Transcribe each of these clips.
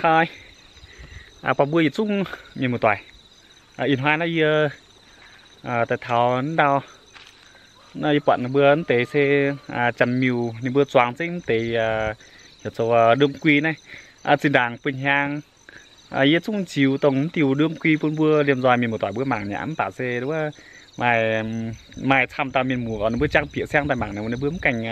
Aa, buatc mbuo yietc zungv mienh muoz-doic, ih hnoi naaiv yie daaih taux ndau, naaiv yie buatc ninh mbuo mv deix se Janx-Miuc ninh mbuo zuangx zengv mv deix heuc zoux đương quy naaiv. Zinh ndaangc bun hnyangx yie zungv ziux dongh mv diuh đương quy bun mbuo liemh nzoih mienh muoz-doic mbuo mangc nyei, mv baac se maaih, maaih camv dauh mienh muoz ninh mbuo jangx bieqc siang daaih mangc nor, ninh mbuo mv gaengh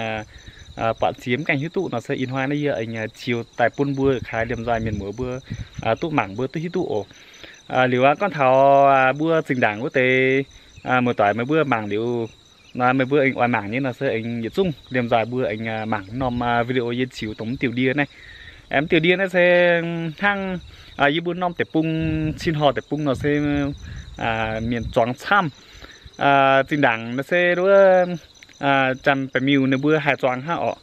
buatc ziex mv gaengh hiuv duqv nor se ih hnoi naaiv yie aengx ziux daaih bun mbuo kaaix liemh nzoih mienh muoz mbuo duqv mangc, mbuo duqv hiuv duqv oc. Liuz aqv, gorngv taux mbuo zinh ndaangc wuov deix muoz-doic meih mbuo mangc liuz, meih mbuo aengx oix mangc nyei nor se aengx yietc zungv liemh nzoih mbuo aengx mangc norm video yie ziux dongh mv diuh ndie naaiv. Mv diuh ndie naaiv se hnangv yie mbuo norm deic-bung, Cin Horh deic-bung nor se mienh zuangx camv. Zinh ndaangc nor se wuov Janx-Miuc ninh mbuo haih zuangx hnangv orqc.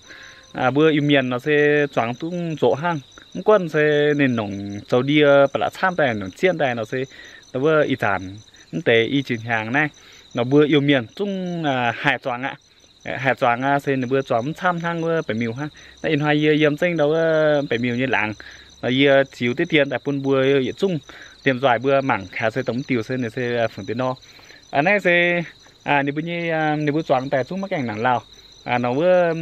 Mbuo Iu-Mienh nor se zuangx duqv nzoqc hnangv. Mv gunv se ninh nongc zoux ndie ba'laqc camv daaih, nongc zieqv daaih nor se wuov ih zanc mv deix i jiex hnyangx naaiv nor mbuo Iu-Mienh zungv haih zuangx aqv. Haih zuangx aqv se ninh mbuo zuangx mv camv hnangv wuov Beic Miuc hnangv. Naaiv ih hnoi yie yiem zengv ndau wuov Beic Miuc nyei laangz nor yie ziux diqv dien daaih bun mbuo yietc zungv liemh nzoih mbuo mangc kaaix se dongh mv diuh se ninh se fungc deix nor. Naaiv se ninh mbuo nyei, ninh mbuo zuangx daaih zungv maiv gaengh nangc lauh. Nor wuov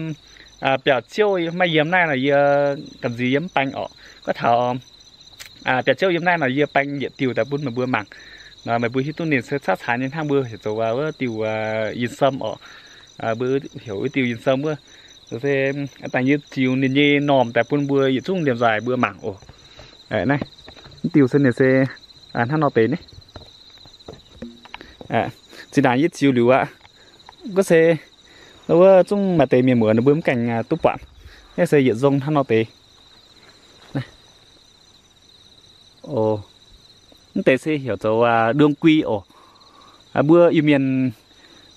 biauv-ziouv maiv yiem naaiv nor yie gamh nziex yie mv baeng orqc. Gorngv taux biauv-ziouv yiem naaiv nor yie baeng yietc diuh daaih bun meih mbuo mangc. Nor meih mbuo hiuv duqv ninh se caqv caanx nyei hnangv, mbuo heuc zoux wuov diuh yinh sâm orqc. Mbuo heuc wuov diuh yinh sâm wuov. Se dangh yie ziux ninh nyei normh daaih bun mbuo yietc zungv liemh nzoih mbuo mangc oc. Naaiv, mv diuh se ninh se hnangv nor deix naaiv. Zinh ndaangc yie ziux liuz aqv, gorngv se wuov zungv maaih deix mienh muoz ninh mbuo mv gaengh duqv buatc. Naaiv se yietc nzong hnangv nor deix. Mv deix se heuc zoux đương quy oc. Mbuo Iu-Mienh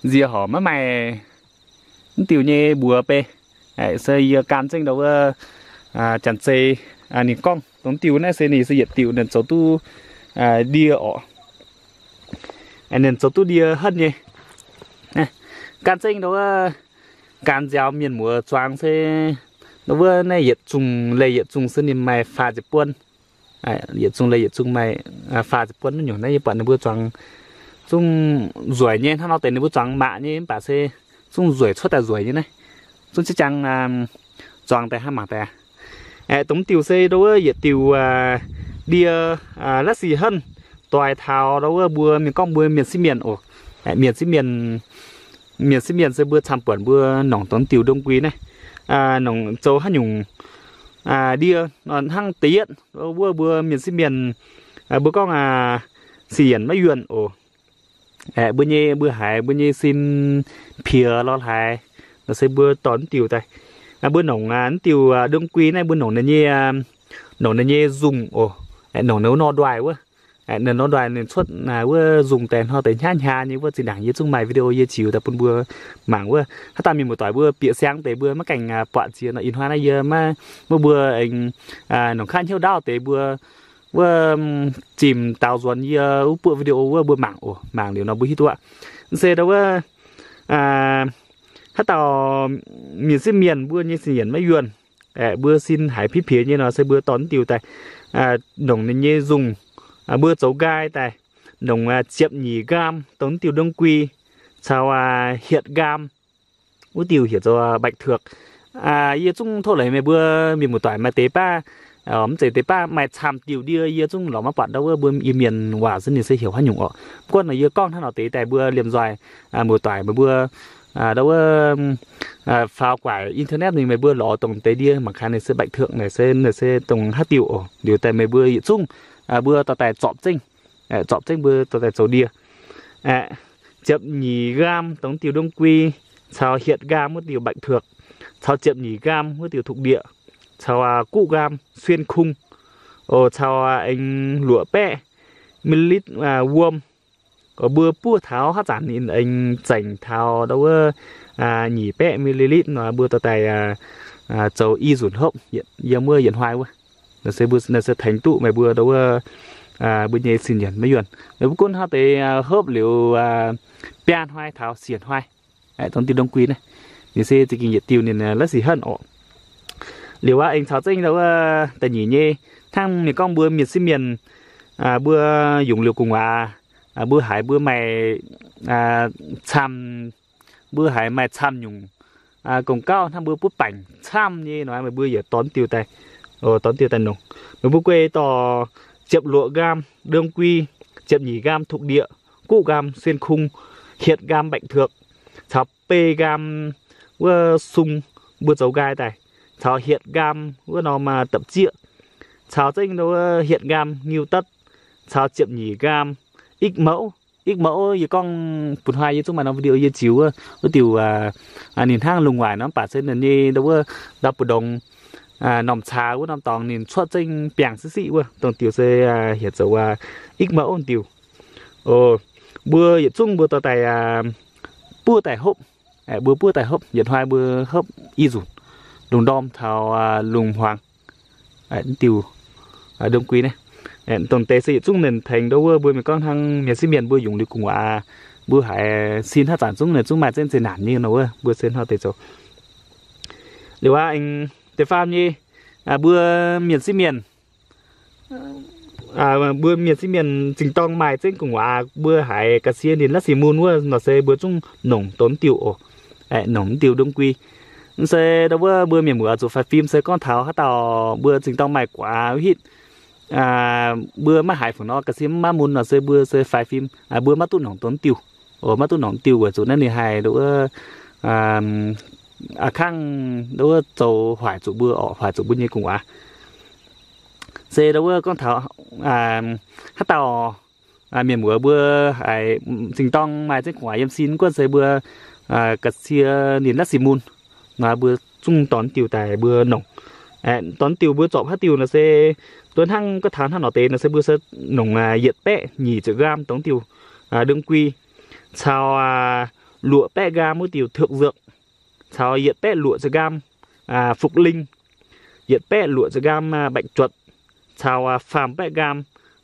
nziex horc maiv maaih mv diuh nyei mbuox bei. Se yie gan zengv ndau wuov janx-zei ninh gorngv dongh diuh naaiv se ninh se yietc diuh ninh zoux duqv ndie orqc. Ninh zoux duqv ndie henv nyei. Gan zengv ndau wuov gan nziaaux mienh muoz zuangx se ndau wuov naaiv yietc zungh leih yietc zungh se ninh maaih faah ziepc buon. Yietc zungh leih yietc zungh maaih faah ziepc buon nyungc. Naaiv yie buatc ninh mbuo zuangx zungv nzueic nyei, hnangv nor deix ninh mbuo zuangx maqc nyei mv baac se zungv nzueic cuotv daaih nzueic nyei naaiv. Zungv ziex jangx zuangx daaih hnangv mangc daaih. Dongh mv diuh se ndau wuov yietc diuh ndie la'sic henv doix taux ndau wuov mbuo mienh gorngv mbuo mienh sieqv mienh oc. Mienh sieqv mienh, mienh sieqv mienh se mbuo camv buonc mbuo nongc dongh diuh đương quy naaiv, nongc zoux haaix nyungc ndie nor hnangv da'yietv wuov mbuo mienh sieqv mienh mbuo gorngv sin yienc maiv yuonh oc. Mbuo nyei, mbuo haiz mbuo nyei sin piex lorz hlaaix nor se mbuo dorh mv diuh daaih. Mbuo nongc mv diuh đương quy naaiv mbuo nongc ninh nyei, nongc ninh nyei nzungh oc. Nongc ninh wuov nor ndoih wuov. Ninh nor ndoih ninh cuotv wuov nzungh daaih hnoi deix hnyav hnyav nyei wuov. Zinh ndaangc yie zungv maaih video yie ziux daaih bun mbuo mangc wuov. Haaix dauh mienh muoz-doic mbuo bieqc siang deix mbuo maiv gaengh buatc jiex nor ih hnoi naaiv yie maiv, maiv mbuo aengx nongc kaav hnyouv ndaauv deix mbuo wuov zimh daaux nzuonx yie wuov buoqv video wuov mbuo mangc oc. Mangc liuz nor mbuo hiuv duqv aqv. Se ndau wuov haaix dauh mienh sieqv mienh mbuo nyei sin yienc maiv yuonh, mbuo sin haiz piex piex nyei nor se mbuo dorh mv diuh daaih, nongc ninh nyei nzungh, mbuo zoux nqaai daaih, nongc ziepc nyeic nqaam dongh mv diuh đương quy caux hietc nqaam wuov diuh heuc zoux bạch tuộc. Yie zungv tov leiz meih mbuo mienh muoz-doic maaih deix baav, mv zeiz deix baav maaih camv diuh ndie yie zungv lorz maiv buatc ndau wuov mbuo Iu-Mienh waac se ninh se heuc haaix nyungc orqc. Mv gunv nor yie gorngv hnangv nor deix daaih mbuo liemh nzoih muoz-doic meih mbuo ndau wuov faaux guaaic internet ninh meih mbuo lorz dongh deix ndie mangc gaax ninh se bạch tuộc naaic se, naaic se dongh haaix diuh oc. Liuz daaih meih mbuo yietc zungv mbuo dorh daaih zorpc zengv, zorpc zengv mbuo dorh daaih zoux ndie. Ziepc nyeic nqaam dongh diuh đương quy, caux hietc nqaam wuov diuh bạch tuộc, caux ziepc nyeic nqaam wuov diuh thục địa, caux guqv nqaam xuyên khung, caux aengx luoqc baeqv milliliter wuom. Mbuo buov taux haaix zanc ninh aengx zengc taux ndau wuov nyic baeqv milliliter nor mbuo dorh daaih zoux i nzunc hopv yiem wuov yietc hnoi wuov. Naaiv se mbuo, naaiv se tengx duqv meih mbuo ndau wuov mbuo nyei sin yienc maiv yuonh. Meih mbuo gunv hnangv deix hopv liuz biaa hnoi taux siec hnoi, dongh diuh đương quy naaiv, ninh se za'gengh yietc diuh ninh la'sic henv orqc. Liuz aqv, aengx caux zengv ndau wuov da'nyeic nyei Hnangv mienh gorngv mbuo mienh sieqv mienh, mbuo yungz liuz gu'nguaaz, mbuo haiz mbuo maaih camv, mbuo haiz maaih camv nyungc, gong gauv hnangv mbuo butv baengc camv nyei nor, meih mbuo yietc dorh diuh daaih, dorh diuh daaih nongc. Meih mbuo guei dorh ziepc luoqc nqaam đương quy, ziepc nyeic nqaam thuộc địa, guqv nqaam xuyên khung, hietc nqaam bệnh thực, caux beiv nqaam wuov sung mbuo zoux nqaai daaih, caux hietc nqaam wuov norm dapc zieqv, caux zengv wuov hietc nqaam nhiu datv, caux ziepc nyeic nqaam ích mẫu. Ích mẫu yie gorngv bun hnoi yie zungv maaih norm video yie ziux wuov, wuov diuh ninh hnangv lungh waaic nor, mv baac se ninh nyei ndau wuov ndau mbu'ndongx normh caax wuov norm dorngx ninh cuotv zengv biangh siqv siqv wuov, dongh diuh se heuc zoux ích mẫu diuh. Mbuo yietc zungv mbuo dorh daaih buov daaih hopv. Mbuo buov daaih hopv, yietc hnoi mbuo hopv i nzunc, lungh ndorm taux lungh hmuangx. Diuh đương quy naaiv, dongh deix se yietc zungv ninh tengx ndau wuov mbuo mienh gorngv hnangv mienh sieqv mienh mbuo yungz liuz gu'nguaaz, mbuo haiz sin haaix zanc zungv ninh zungv maaih zengv zeqc naanc nyei nor wuov, mbuo se hnangv deix zoux. Liuz aqv, da'faam nyei, mbuo mienh sieqv mienh, mbuo mienh sieqv mienh zingh dorng maaih zengv gu'nguaaz, mbuo haiz ga'sie ninh la'sic mun wuov nor se mbuo zungv nongc dongh diuh oc. Nongc diuh đương quy. Mv se ndau wuov mbuo mienh muoz zuqc faix fim se gorngv taux haaix dauh mbuo zingh dorng maaih guaax hitv, mbuo maiv haiz fu'nor ga'sie maiv mun nor se mbuo se faix fim, mbuo maiv duqv nongc dongh diuh. Maiv duqv nongc diuh weic zuqc naaiv ninh haih ndau wuov a'kangv ndau wuov zoux hoic zuqc mbuo oc, hoic zuqc mbuo nyei gu'nguaaz. Se ndau wuov gorngv taux haaix dauh mienh muoz mbuo haiz zingh dorng maaih zengv gu'nguaaz yiem sin guonv se mbuo ga'sie ninh la'sic mun nor, mbuo zungv dorh diuh daaih mbuo nongc. Dorh diuh mbuo zorpc haaix diuh nor se, duqv hnangv gorngv taux hnangv nor deix nor se mbuo se nongc yietc baeqv nyic ziepc nqaam dongh diuh đương quy, caux luoqc baeqv nqaam wuov diuh thực dược, caux yietc baeqv luoqc ziepc nqaam phục linh, yietc baeqv luoqc ziepc nqaam bệnh chuột, caux faam baeqv nqaam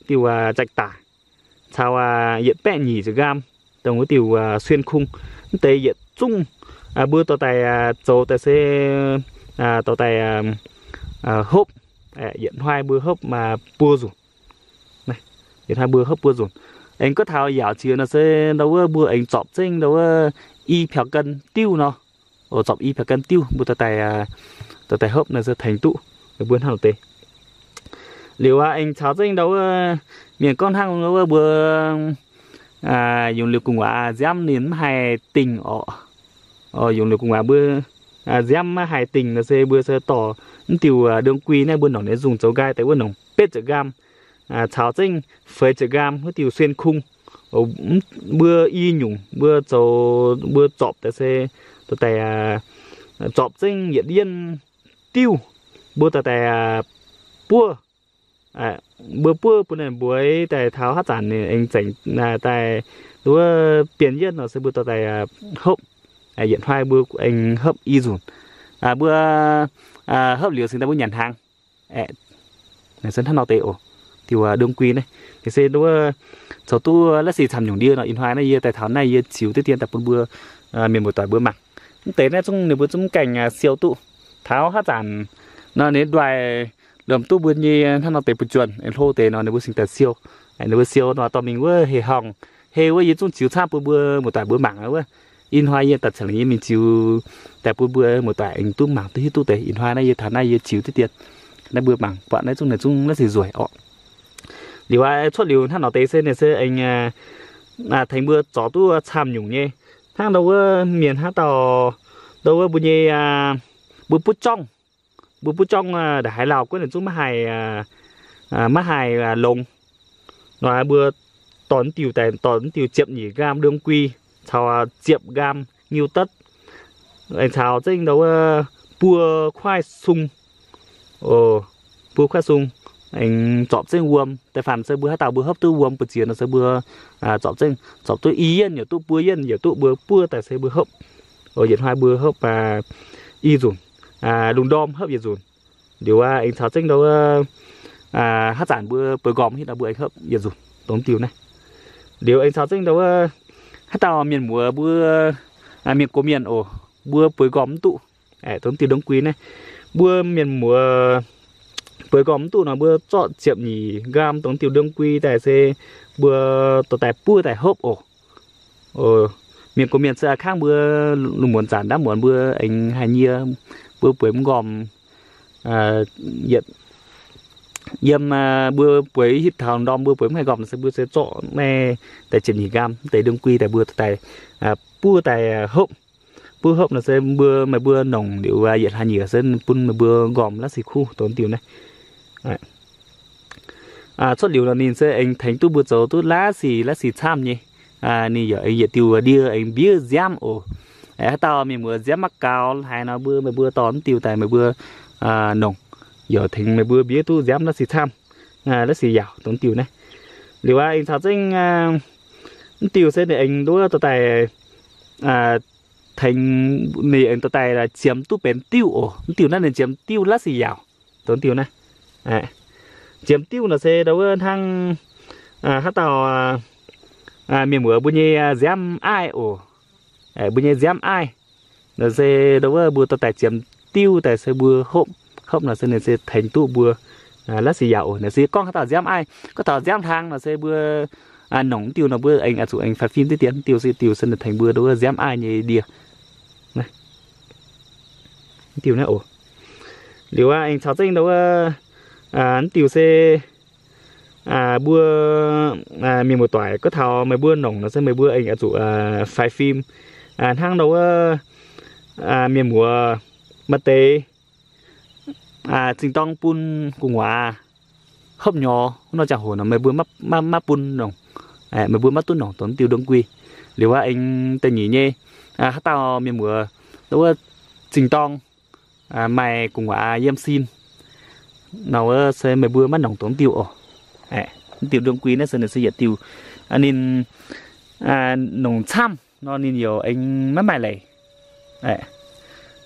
diuh trạch tả, caux yietc baeqv nyic ziepc nqaam dongh wuov diuh xuyên khung. Mv deix yietc zungv mbuo dorh daaih zoux daaih se dorh daaih hopv. Yietc hnoi mbuo hopv buo nzunc. Yietc hnoi mbuo hopv buo nzunc. Aengx gorngv taux yaauc jiex nor se ndau wuov mbuo aengx zorpc zengv ndau wuov i piaux ganh diuv nor. Zorpc i piaux ganh diuv mbuo dorh daaih, dorh daaih hopv nor se tengx duqv mbuo hnangv nor deix. Liuz aqv, aengx caux zengv ndau wuov mienh gorngv hnangv wuov mbuo yungz liuz gu'nguaaz nziaamv ninh maiv haih dingh orqc. Yungz liuz gu'nguaaz mbuo nziaamv maiv haih dingh nor se mbuo se dorh mv diuh đương quy naaiv mbuo nongc ninh nzungh zoux nqaai daaih wuov nongc betv ziepc nqaam, caux zengv feix ziepc nqaam wuov diuh xuyên khung. Mbuo i nyungc mbuo zoux mbuo zorpc daaih se dorh daaih zorpc zengv yietc yienh diuv, mbuo dorh daaih buov. Mbuo buov bun ninh mbueix daaih taux haaix zanc ninh aengx zengc daaih wuov bienh yienh nor se mbuo dorh daaih hopv. Yietc hnoi mbuo aengx hopv i nzunc. Mbuo hopv liuz cingx daaih mbuo nyanc hnaangx. Naaiv se hnangv nor deix oc. Diuh đương quy naaiv, ninh se wuov zoux duqv la'sic camv nyungc ndie nor, ih hnoi naaiv yie daaih taux naaiv yie ziux diqv dien daaih bun mbuo mienh muoz-doic mbuo mangc. Mv deix naaiv zungv ninh mbuo zungv mv gaengh siou duqv. Taux haav zanc nor ninh nduaih lomh duqv mbuo nyei hnangv nor deix buoz-juonh, aengx hlo deix nor ninh mbuo cingx daaih siou. Ninh mbuo siou nor dorh mingh wuov heh horngh, heh wuov yie zungv ziux camv bun mbuo muoz-doic mbuo mangc wuov. Ih hnoi yie daaih cingx lengc yie mingh ziux daaih bun mbuo muoz-doic aengx duqv mangc duqv hiuv duqv deix. Ih hnoi naaiv yie taux naaiv yie ziux diqv dien, naaiv mbuo mangc buatc naaiv zungv naaiv zungv naaiv se nzueic orqc. Liuz aqv, cuotv liuz hnangv nor deix se ninh se aengx tengx mbuo zorc duqv camv nyungc nyei. Hnangv ndau wuov mienh hnangv dauh, ndau wuov mbuo nyei, mbuo butv jorngv, mbuo butv jorngv ndongc haaix lauh guonv ninh zungv maiv haih, maiv haih longx nor, mbuo dorh diuh daaih, dorh diuh ziepc nyeic nqaam đương quy caux ziepc nqaam nhiu datv, aengx caux zengv ndau wuov buo kuaaiv sung. Buo kuaaiv sung, aengx zorpc zengv wuom. Da'faanh se mbuo haaix dauh mbuo hopv duqv wuom buoz-ziex nor se mbuo zorpc zengv, zorpc duqv i yienh yaac duqv, buo yienh yaac duqv, mbuo buov daaih se mbuo hopv. Yietc hnoi mbuo hopv i nzunc, lungh ndorm hopv yietc nzunc. Liuz aengx caux zengv ndau wuov haav zanc mbuo bueix nqormh hitv nor mbuo aengx hopv yietc nzunc dongh diuh naaiv. Liuz aengx caux zengv ndau wuov haav dauh mienh muoz mbuo, mienh gox mienh oc, mbuo bueix nqormh mv duqv, dongh diuh đương quy naaiv, mbuo mienh muoz bueix nqormh mv duqv nor, mbuo zorqv ziepc nyeic nqaam dongh diuh đương quy daaih se mbuo dorh daaih buov daaih hopv oc. Mienh gox mienh se a'kangv mbuo lungh muonz zanc ndaamv muonz mbuo aengx haaix nyie, mbuo bueix mv nqormh, yietc yiem mbuo bueix hitv taux ndorm mbuo bueix mv haih nqormh se mbuo se zorqv naaiv daaih ziepc nyeic nqaam deix đương quy daaih mbuo daaih buov daaih hopv. Buov hopv nor se mbuo, meih mbuo nongc liuz yietc hlaax nyieqc se bun meih mbuo nqormh la'sic kuv dongh diuh naaiv. Cuotv liuz nor ninh se aengx tengx duqv mbuo zoux duqv la'sic la'sic camv nyei. Ninh yaac aengx yietc diuh ndie aengx mbiev nziaamv oc. Haaix dauh mienh muoz nziaamv maiv gaux haaix nor mbuo, meih mbuo dorh mv diuh daaih meih mbuo nongc, yaac tengx meih mbuo mbiev duqv nziaamv la'sic camv, la'sic yaauc dongh diuh naaiv. Liuz aqv, aengx caux zengv mv diuh se ninh aengx nduov dorh daaih tengx, ninh aengx dorh daaih ziemx duqv benx diuh oc. Mv diuh naaiv ninh ziemx diuh la'sic yaauc dongh diuh naaiv. Ziemx diuh nor se ndau wuov hnangv haaix dauh mienh muoz mbuo nyei nziaamv aiv oc. Mbuo nyei nziaamv aiv nor se ndau wuov mbuo dorh daaih ziemx diuh daaih se mbuo hopv, hopv nor se ninh se tengx duqv mbuo la'sic yaauc oc. Naaiv se gorngv haaix dauh nziaamv aiv. Gorngv taux nziaamv hlang nor se mbuo nongc mv diuh nor mbuo aengx oix zuqc aengx faix fim diqv dien. Mv diuh se diuh se ninh tengx mbuo ndau wuov nziaamv aiv nyei ndie. Mv diuh naaiv oc. Liuz aqv, aengx caux zengv ndau wuov mv diuh se mbuo mienh muoz-doic gorngv taux meih mbuo nongc nor se meih mbuo aengx oix zuqc faix fim. Hnangv ndau wuov mienh muoz maaih deix zingh dorng bun gu'nguaaz hopv nyorx wuov nor ziangh hoc nor meih mbuo maiv bun nongc, meih mbuo maiv duqv nongc dongh diuh đương quy. Liuz aqv, aengx da'nyeic nyei, haaix dauh mienh muoz ndau wuov zingh dorng maaih gu'nguaaz yiem sin nor wuov se meih mbuo maiv nongc dongh diuh oc. Diuh đương quy naaiv se ninh se yietc diuh ninh nongc camv nor ninh yaac aengx maiv maaih leiz.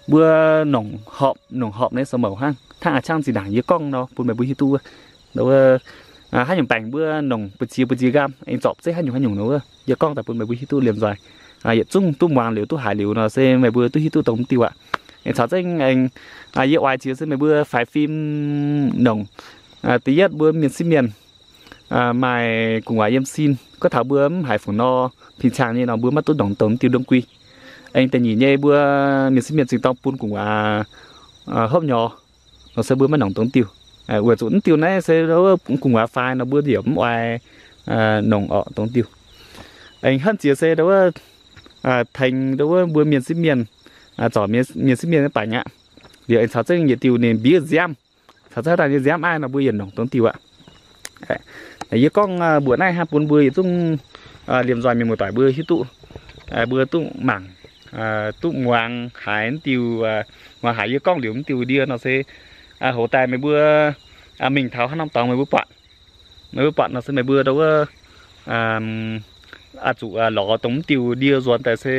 Mbuo nongc horpc, nongc horpc naaiv se mouc hnangv, hnangv a'ciangv zinh ndaangc yie gorngv nor bun meih mbuo hiuv duqv wuov, haaix nyungc baengc mbuo nongc buoz-ziex buoz-ziex nqaam aengx zorpc zeiv haaix nyungc haaix nyungc nor wuov, yie gorngv daaih bun meih mbuo hiuv duqv liemh nzoih. Yietc zungv duqv muangx liuz duqv haiz liuz nor se meih mbuo duqv hiuv duqv dongh mv diuh aqv. Aengx caux zengv aengx yie oix jiex se meih mbuo faix fim nongc. Da'yietv mbuo mienh sieqv mienh maaih gu'nguaaz yiem sin, gorngv taux mbuo mv haiz fungc nor, pin cang nyei nor mbuo maiv duqv nongc dongh diuh đương quy. Aengx da'nyeic nyei mbuo mienh sieqv mienh zingh dorng bun gu'nguaaz hopv nyorx nor se mbuo maiv nongc dongh diuh. Weic zuqc mv diuh naaiv se gu'nguaaz faix nor mbuo yaac mv oix nongc orqc dongh diuh. Aengx henv jiex se ndau wuov tengx ndau wuov mbuo mienh sieqv mienh, zorc mienh sieqv mienh baac aqv. Liuz aengx caux zengv yietc diuh ninh mbiev nziaamv, caux zengv haaix dauh nyei nziaamv aiv nor mbuo yietc nongc dongh diuh aqv. Yie gorngv mbuox naaiv hnangv bun mbuo yietc zungv liemh nzoih mienh muoz-doic mbuo hiuv duqv, mbuo duqv mangc, duqv muangx haiz mv diuh, muangx haiz yie gorngv liuz mv diuh ndie nor se hoz daaih meih mbuo mingh taux haaix norm dorngx meih mbuo buatc, meih mbuo buatc nor se meih mbuo ndau wuov oix zuqc lorz dongh mv diuh ndie nzuonx daaih se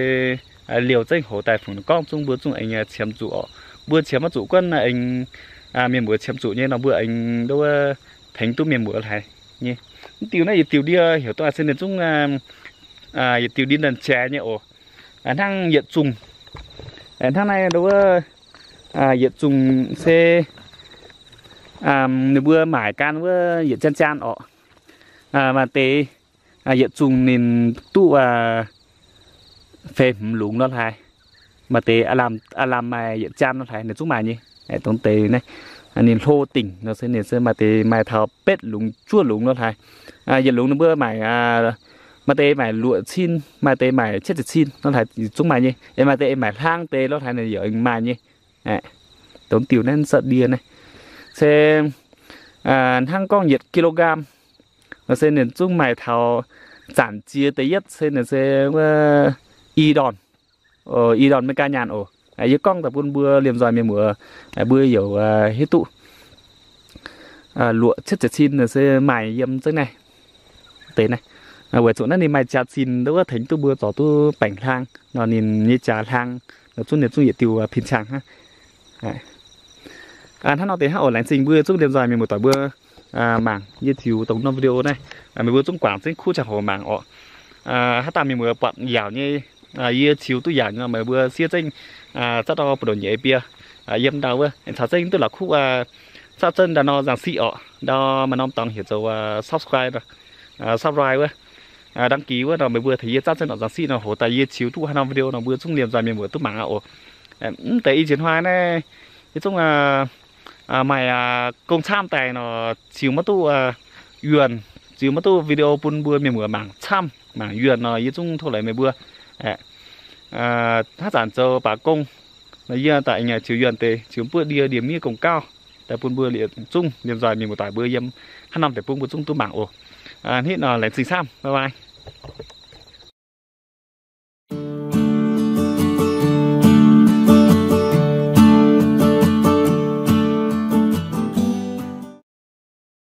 liouh zengv hoz daaih fungc gorngv zungv mbuo zungv aengx qiemx zuqc oc. Mbuo qiemx maiv zuqc guonv aengx mienh muoz qiemx zuqc nyei nor mbuo aengx ndau wuov tengx duqv mienh muoz haiz nyei. Mv diuh naaiv yietc diuh ndie heuc dongh se ninh zungv yietc diuh ndie ndanc jaaix nyei oc. Hnangv yietc zungh, hnangv naaiv ndau wuov yietc zungh se ninh mbuo maaic gan wuov yietc jaan jaan orqc. Maaih deix yietc zungh ninh duqv feix hmz lungz nor hlaaix. Maaih deix aav lamh maaih yietc jaan nor hlaaix ninh zungv maaih nyei. Dongh deix naaiv ninh hlo dingc nor se ninh se maaih deix maaih taux betv lungz juov lungz nor hlaaix. Yietc lungz ninh mbuo maaic, maaih deix maaic luoqc cin, maaih deix maaic cietv ziepc cin nor hlaaix zungv maaih nyei. Yaac maaih deix maaic hlang deix nor hlaaix ninh yaac maaih nyei. Dongh diuh naaiv zatv ndie naaiv se hnangv gorngv yietc kilogram nor se ninh zungv maaih taux zanc jiex da'yietv se ninh se wuov i ndorn, i ndorn America nyaanh oc. Yie gorngv daaih bun mbuo liemh nzoih mienh muoz mbuo yaac hiuv duqv luoqc cietv ziepc cin se maaih yiem zengv naaiv deix naaiv. Weic zuqc naaiv ninh maaih jaax-zinh nduov tengx duqv mbuo zorc duqv baengc hlang nor ninh nyei jaax hlang nor zungv ninh zungv yietc diuh pin cang hnangv. Hnangv nor deix hnangv oc. Laengz zingh mbuo zungv liemh nzoih mienh muoz-doic mbuo mangc yie ziux dongh norm video naaiv. Meih mbuo zungv guangc zengv kuv ziangh hoc mangc oc. Haaix dauh mienh muoz buatc yaauc nyei, yie ziux duqv yaauc nyei nor meih mbuo siev zengv zatv ndau buoz-ndoqv nyeiz biei yiem ndau wuov, caux zengv duqv la'kuqv Zaapv zunv ndau nor nzangc siqv orqc. Ndau maaih norm dorngx heuc zoux subscribe, subscribe wuov, đăng ký wuov nor, meih mbuo tengx yie zaapv zunv orqc nzangc siqv nor, hoc daaih yie ziux duqv haaix norm video nor mbuo zungv liemh nzoih mienh muoz duqv mangc aqv oc. Mv deix i njiec hnoi naaiv yie zungv maaih gong camv daaih nor, ziux maiv duqv yuonh, ziux maiv duqv video bun mbuo mienh muoz mangc camv mangc yuonh nor, yie zungv tov leiz meih mbuo haaix zanc zoux baac gong nor, yie daaih ziux yuonh deix, ziux buov ndie ndie-miev gong gauv daaih bun mbuo zungv liemh nzoih mienh muoz-doic mbuo yiem haaix norm deic-bung mbuo zungv duqv mangc oc. Hnangv nor laengz zingh camv, bye bye.